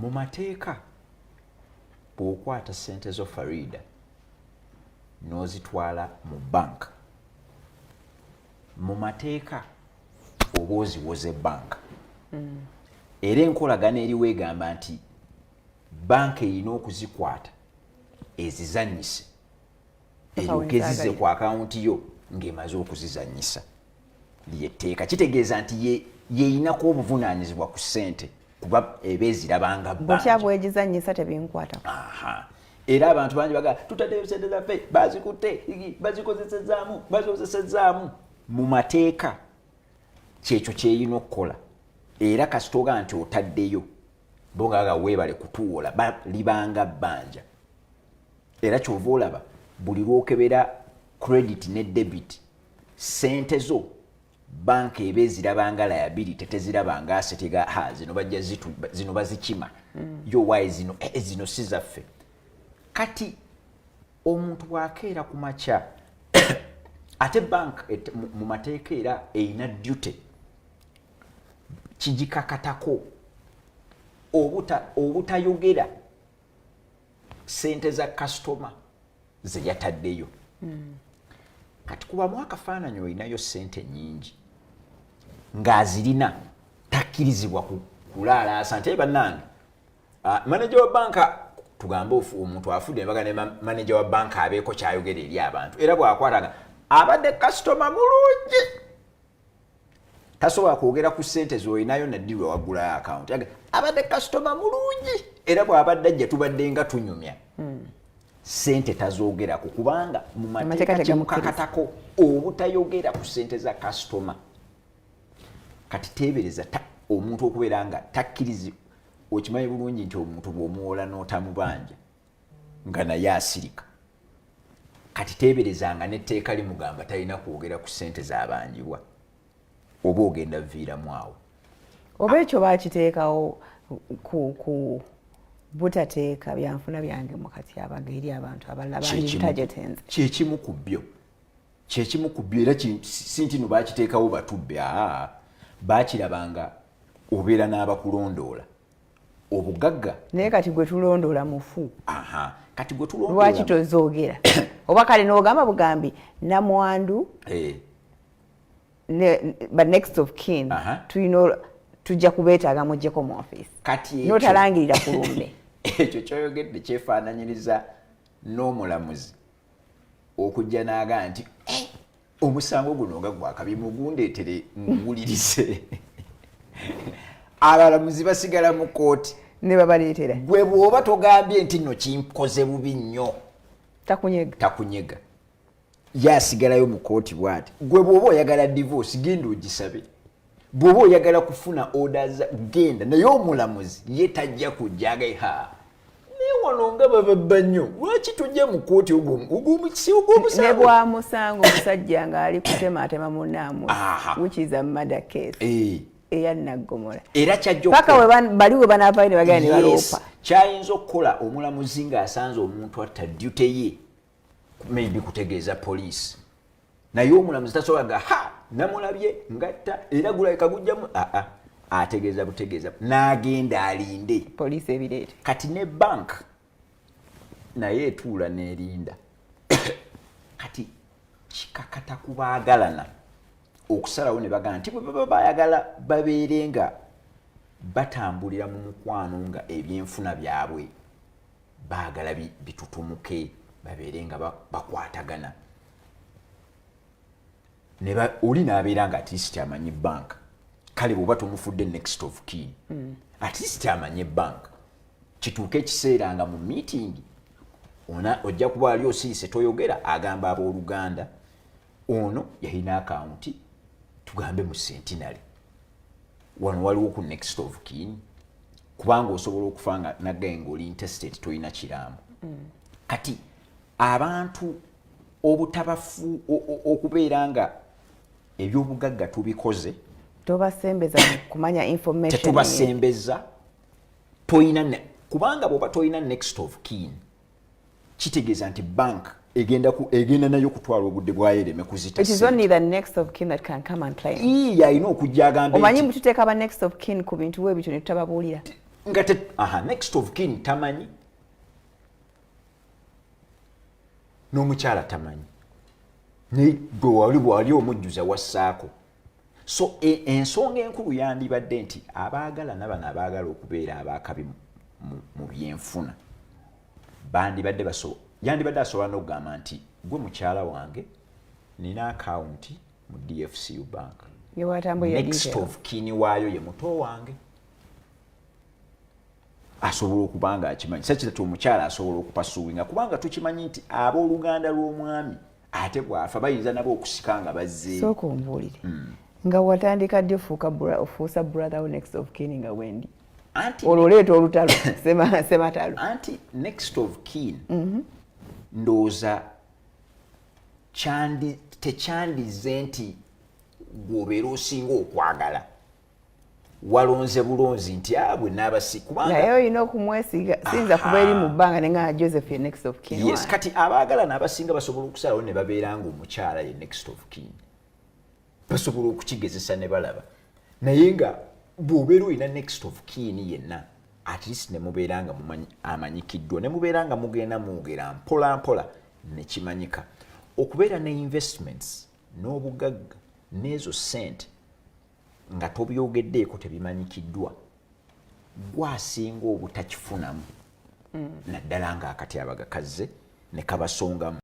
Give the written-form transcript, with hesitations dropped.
Mu mateeka, bw'okwata sente zo, Farida, n'ozitwala mu bank, mu mateeka oba oziwoze banka. Era enkolagana eriwo egamba nti banka erina okuzikwata ezizanyise, eryoke ezize ku akawunti yo ng'emaze okuzizanyisa. Lyetteeka. Kitegeeza nti yeyinako obuvunaanyizibwa ku ssente, kuba eba ezirabanga. Butya bwegizanyisa tebinkwata. Era abantu bangi baga tutaddeyo sente zaffe, bazikutte, bazikozesezaamu, bazikozesezaamu. Mu mateeka kyekyo kyeyina okukola. Era kasita ogaa nti otaddeyo, bo nga weebale kutuwola, libanga bbanja. Era kyova olaba buli lwokebera credit ne debit, sente zo banka eba ezirabanga liability, tezirabanga asset. Ga ha, zino bajja zino bazikima. Yo wayi zino, zino si zaffe. Kati omuntu bwakeera ku makya, ate bank mu mateeka era erina duty, kigikakatako obutayogera sente za kasitoma ze yataddeyo. Kati kubamu akafaananyi, olinayo sente nyingi ng'azirina, takkirizibwa kulaalaasa nti bannange, manager wa banka, tugambe omuntu afudde, nebaga ne manager wa banka abeeko kyayogera eri abantu. Era bwakwataga abadde kasitoma mulungi, tasobola kwogera ku sente zolinayo naddirwe waggulayo akawunti. Abadde kasitoma mulungi, era bw'abadde ajja tubadde nga tunyumya. Sente tazogerako kubanga mu mateeka kimukakatako obutayogera ku sente za kasitoma. Kati teebereza omuntu okubeera nga takkirizi. Okimanyi bulungi nti omuntu bw'omuwola n'otamubanja nga naye asirika. Kati teeberezanga n'etteeka limugamba talina kwogera ku ssente zabanjibwa, oba ogenda viiramu awo. Oba ekyo bakiteekawo ku butateeka byanfuna byange mu katyabaga eri abantu abalala banditagetenze. Kyekimu ku byo, kyekimu ku byo. Era si nti no bakiteekawo batubbe. Aa, bakirabanga obeera n'abakulondoola obugagga. Naye kati gwe tulondoola mufu. Aha, kati gwe tulondoola, lwaki tozoogera? Oba kale n'ogamba bugambi namwandu, ba next of kin, tulina tujja kubeetaaga, muggyeko mu office. Kati notalangirira ku lumbe. Ekyo kyoyogedde kyefaananyiriza n'omulamuzi okujja n'agaa nti, "Eh, omusango guno nga gwakabi, mugundeetere nguwulirize." Abalamuzi basigala mu kooti. Ne babaleetera. Gwe bw'oba togambye nti nno kinkoze bubi nnyo, takunyega. Takunyega, ye asigalayo mu kooti bw'ati. Gwe bw'oba oyagala divorce, genda ogisabe. Bw'oba oyagala kufuna orders, genda. Naye omulamuzi ye tajja kujja agaye, ha, naye wano nga bababba nnyo, lwaki tujja mu kooti ne ogw'omusango? Bwamusanga omusajja ng'ali kutematema munnaamu, which is a murder case eya naggomola. Era kyajja paka we bali we banaavayo ne bagenda ne baloopa. Kyayinza okukola omulamuzi ng'asanze omuntu atta, duty ye maybe kutegeeza poliisi. Naye omulamuzi tasobola ga, ha, namulabye ngatta, era gulabika gujjamu. Aa, ategeeza butegeeza n'agenda alinde poliisi ebireete. Kati ne bank naye etuula n'erinda. Kati kikakata ku baagalana okusalawo ne bagamba nti bwe baba bayagala babeere nga batambulira mu mukwano, nga ebyenfuna byabwe baagala bitutumuke, babeere nga bakwatagana, oli n'abeera nga at least amanyi bank. Kale bw'oba tomufudde next of kin, at least amanye bank. Kituuke ekiseera nga mu meeting ona ojja kuba ali osirise toyogera, agamba abooluganda, ono yalina akawunti, tugambe mu Centenary wano waliwo ku next of kin, kubanga osobola okufa nga naggaye nga oli intestate, tolina kiraamo. Kati abantu obutabafu okubeera nga ebyobugagga tubikoze. Tobasembeza mu kumanya information. Tetubasembeza. Toyina kubanga bw'oba toyina next of kin, kitegeeza nti bank egenda nayo kutwala obudde bwayo ereme kuzita. It is only the next of kin that can come and claim. Ii, alina okujja agambe Omanyi tuteeka ba next of kin ku bintu bwe bityo ne tutababuulira. Nga te, aha, next of kin tamanyi, n'omukyala tamanyi, naye gwe wali bwali omujjuza wassaako. So ensonga enkulu yandibadde nti abaagala nabano abaagala okubeera abakabi mu byenfuna bandibadde yandibadde asobola n'okugamba nti, "Gwe mukyala wange, nina akawunti mu DFCU Bank, next of kin waayo ye muto wange," asobola okuba nga akimanyi. Sakitati omukyala asobola okupursuinga, kubanga tukimanyi nti abooluganda lw'omwami ate bwafa bayinza nabo okusika nga bazze. Sooka ombuulire, nga watandika ddi ofuuka ofuusa brother wo next of kin, nga wendi olwo oleeta olutalo sematalo? Anti next of kin, ndowooza tekyandize nti gwobeera osinga okwagala, walonze bulonzi nti abwe n'abasi. Kubanga naye olina okumwesiga, siyinza kuba eri mu bbanga nenga Joseph ye next of kin. Yes, kati abaagala n'abasinga basobola okusalawo ne babeera nga omukyala ye next of kin, basobola okukigezesa ne balaba. Naye nga bw'obeera olina next of kin yenna, at least ne mubeera nga amanyikiddwa, ne mubeera nga mugenda mwogera mpola mpola nekimanyika. Okubeera ne investments n'obugagga n'ezo sente nga tobyogeddeeko, tebimanyikiddwa, gwasinga obutakifunamu, naddala nga akati abagakazze ne kabasongamu.